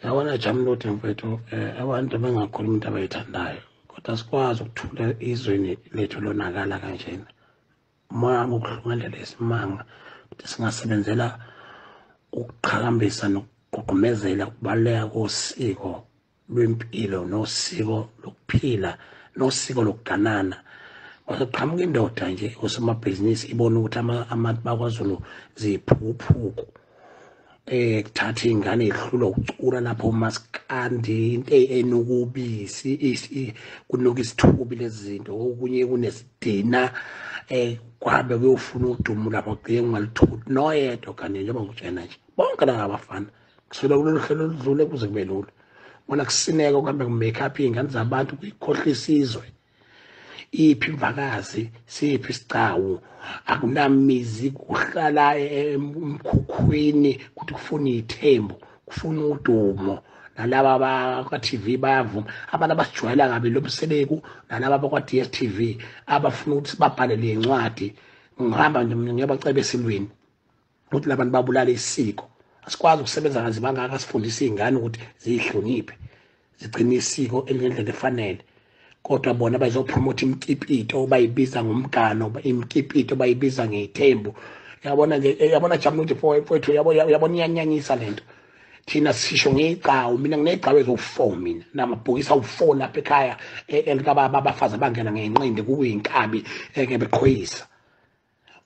Yabona Jamloti mfethu, abantu bengakhuluma into abayithandayo, kodwa sikwazi ukuthula izweni lethu lonakala kanjena. Umoya wami ubuhlungu lesimanga ukuthi singasebenzela ukuqhakambisa nokugqugqumezela ukubaluleka kosiko lwempilo nosiko lokuphila nosiko lokuganana. Kwaqhamuka indoda nje osomabhizinisi ibona ukuthi abantu bakwaZulu ziphukuphuku, kuthatha ingane ihlulwa ukucula lapho maskandi, into enukubisi kunuka isithubi lezi zinto, okunye kunesidina, kwabe kuyofuna udumo lapho gcine ungalitholi noyedwa kanye njengoba ngikutshena nje bonke laba abafana kusukela kulolu hlelo oludlule kuze kube lula. Bona kusineka kuhambe ku-make-up iy'ngane zabantu kuyikhohlisa izwe. Iphi imvakazi, siphi isigcawu, akunamizi, kuhlala emkhukhwini kuthi kufuna ithembu, kufuna udumo. Nalaba bakwa-TV bayavuma, abantu abasijwayela kabi lo mseleku, nalaba bakwa-DStv abafuna ukuthi sibabhalele incwadi. Ngihamba nje mina ngiyabaceba esilweni ukuthi labantu babulala isiko. Asikwazi ukusebenza kanzima kangaka sifundise iy'ngane ukuthi ziyihloniphe, zigcine isiko elingendlela efanele. Kodwa bona bazopromote imikipito bayibiza ngomgano, imikipito bayibiza ngethembu. Yabona nje, yabona Jamloti mfowethu, yabona iyanyanyisa lento. Thina sisho ngegcawu, mina nginegcawu ezo4 mina, namabhokisi awu4 lapha ekhaya elikababa abafazi abangena ngenqindi kuyinkabi ngebeqhoyisa.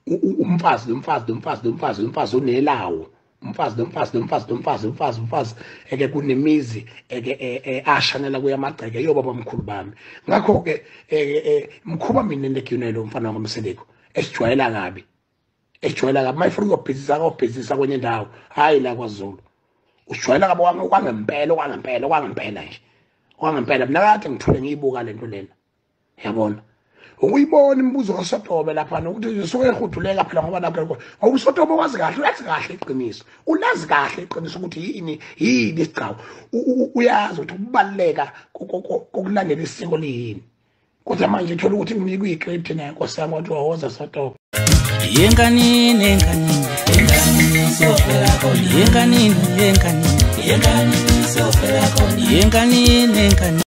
Umfazi nomfazi nomfazi nomfazi nomfazi unelawo. Umfazi nomfazi nomfazi nomfazi umfazi umfazi eke kunemizi eke ashanela kuyamagceke yobaba omkhulu bami. Ngakho ke mkhuba mina negcinelo umfana waMseleku esijwayela kabi, ejwayela kabi mayifuna ukubhizisa akobhizisa kwenye indawo, hayi la kwaZulu. Ujwayela kabi kwangempela kwangempela kwangempela nje kwangempela. Mina kade ngithule ngiyibuka lento lena, yabona ukuyibona imibuzo kaSotobe lapha nokuthi usuke ehuduleka phela ngoba nakho ngoba uSotobe wazi kahle, uyazi kahle iqiniso, ulazi kahle iqiniso ukuthi yini yini isigcawu, uyazi ukuthi ukubaluleka kokulandela isiko liyini. Kodwa manje uthola ukuthi kunikwe i-script naye Nkosi yami, wathi wawoza Sotobe. Yenkanini yenkanini yenkanini sofela khona, yenkanini yenkanini yenkanini sofela khona, yenkanini yenkanini.